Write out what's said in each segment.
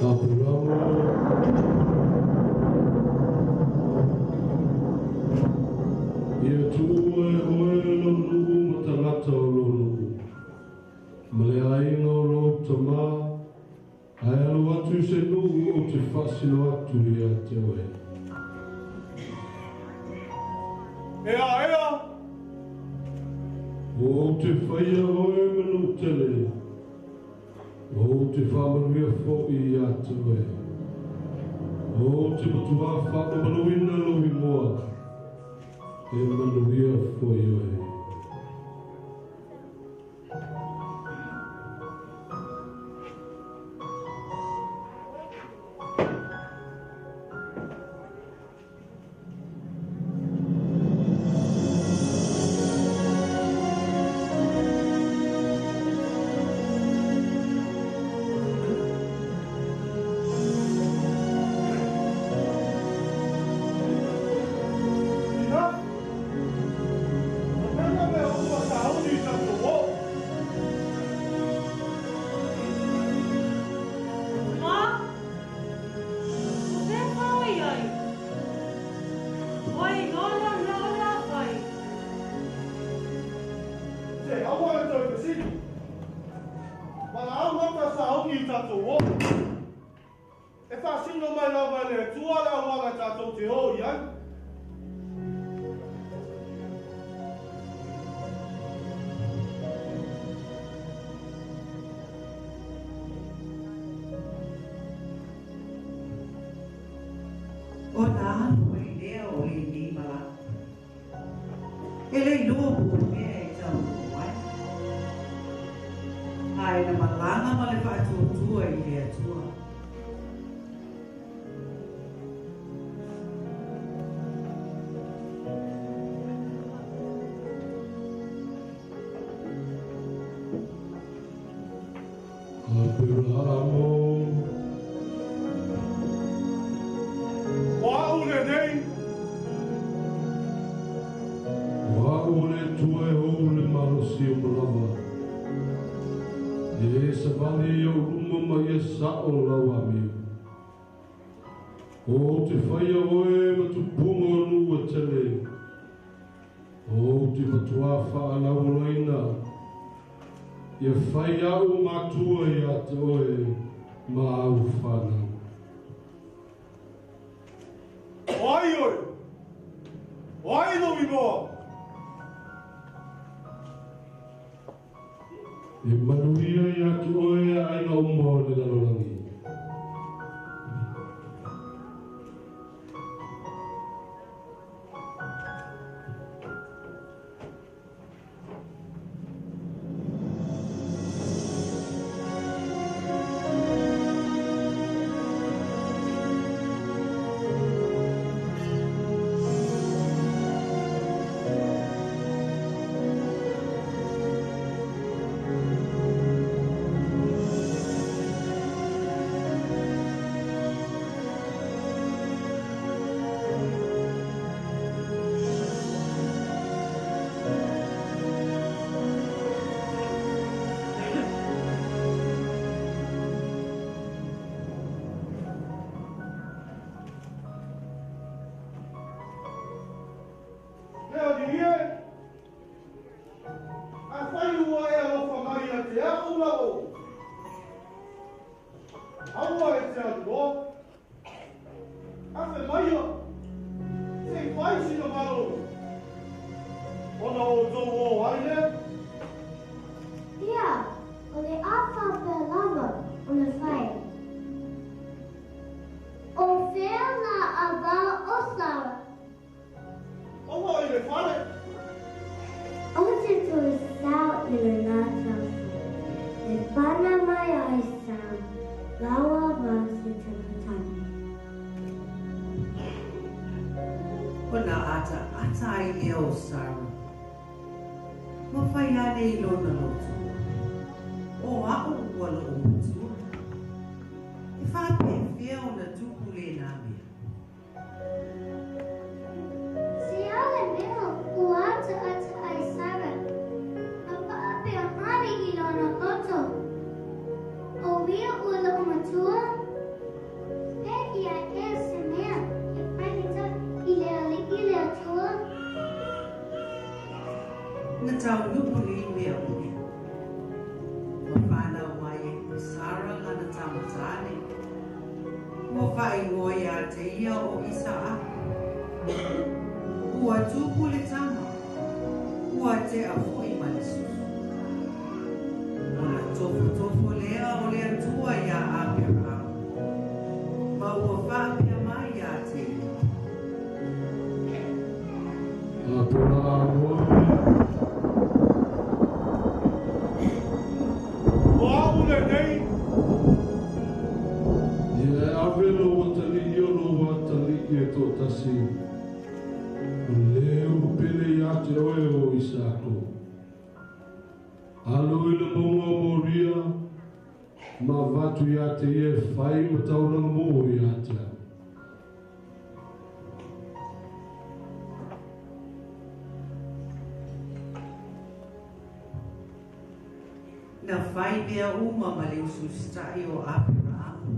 Aperamo. Ia tuua e oe lou nuu ma tagata o lou nuu. Ma le aiga o lou tamā, ae alu atu i se nuu ou te faasino atu ia te oe. Ea, ea! Ou te faia oe ma nuu tele, ou te faamanuia foi ia te oe. Ou te matuā faamamaluina lou igoa, e manuia foi oe. Tina, o fea mea ua sauni i tatou oo? Ma, o fea tāua i ai? Ua iloa lea mea o le a fai. Se, aua le toe fesili. Valaau lava sauni i tatou oo. E faasino mai lava e le Atua le auala tatou te o i ai. O na alu ai lea o lenei malaga. E le iloa po o fea e taunuu ai. Ae na malaga ma le faatuatua i le Atua. Aperamo. O au lenei, O au o le Atua e ou le malosi uma lava. Ia e savali i ou luma ma ia sao lau amio. Ou te faia oe ma tupuga o nuu e tele. Ou te matuā faalauoloina. Ia fai au matua ia te oe ma au whanau. O ai oe? O ai lou igoa? E manuia ia te oe aiga uma o le lalolagi. Le alii e, afai ua e alofa mai ia te au lau auauna, aua e te alu loa. Afe maia, se i fai sina malologa, ona outou o ai lea. Ia, o le a faapea lava ona fai. O fea la ava o Sara? Aua i le fale. Ou te toe sao i lena tausaga, e pana mai ai Sam laua ma se tamatane. Ona ataata ai lea o Sara. Ma fai ane i lona loto. O au ua loo matua. E faapefea ona tupu lena mea? Se a le mea ua ataata ai Sara, ma faapea ane i lona loto. O ia ua loo matua? taunu'u nei mea uma. Ua fanau mai ai ma Sara lana tama tāne. Ua faaigoa iā te ia o Isaaka. Ua tupu le tama, ua tea foi ma le susu. Ona tofotofo lea o le Atua iā Aperahama, ma ua faapea mai iā te ia. Aperahama O a'u lenei. Ia e ave lou atalii o lou atalii e toatasi, o le ua pele iā te oe o Isaako. Alo i le mauga o Moria, ma avatu iā te ia e fai ma taulaga mo ia te au. Na fai mea uma ma le ususita'i o Aperahama.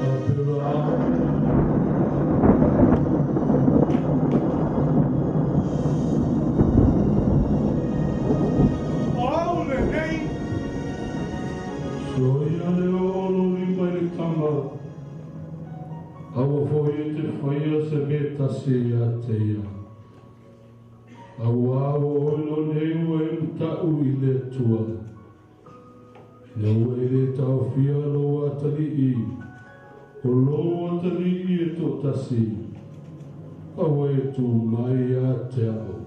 Aperahama. O a'u lenei. Soia le oo lou lima i le tama, aua foi e te faia se mea tasi ia te ia. Auā ua oe loa nei ua e mata'u i le Atua, ina ua e lē taofia lou atalii, o lou atalii e toatasi, aua e tu mai ia te a'u.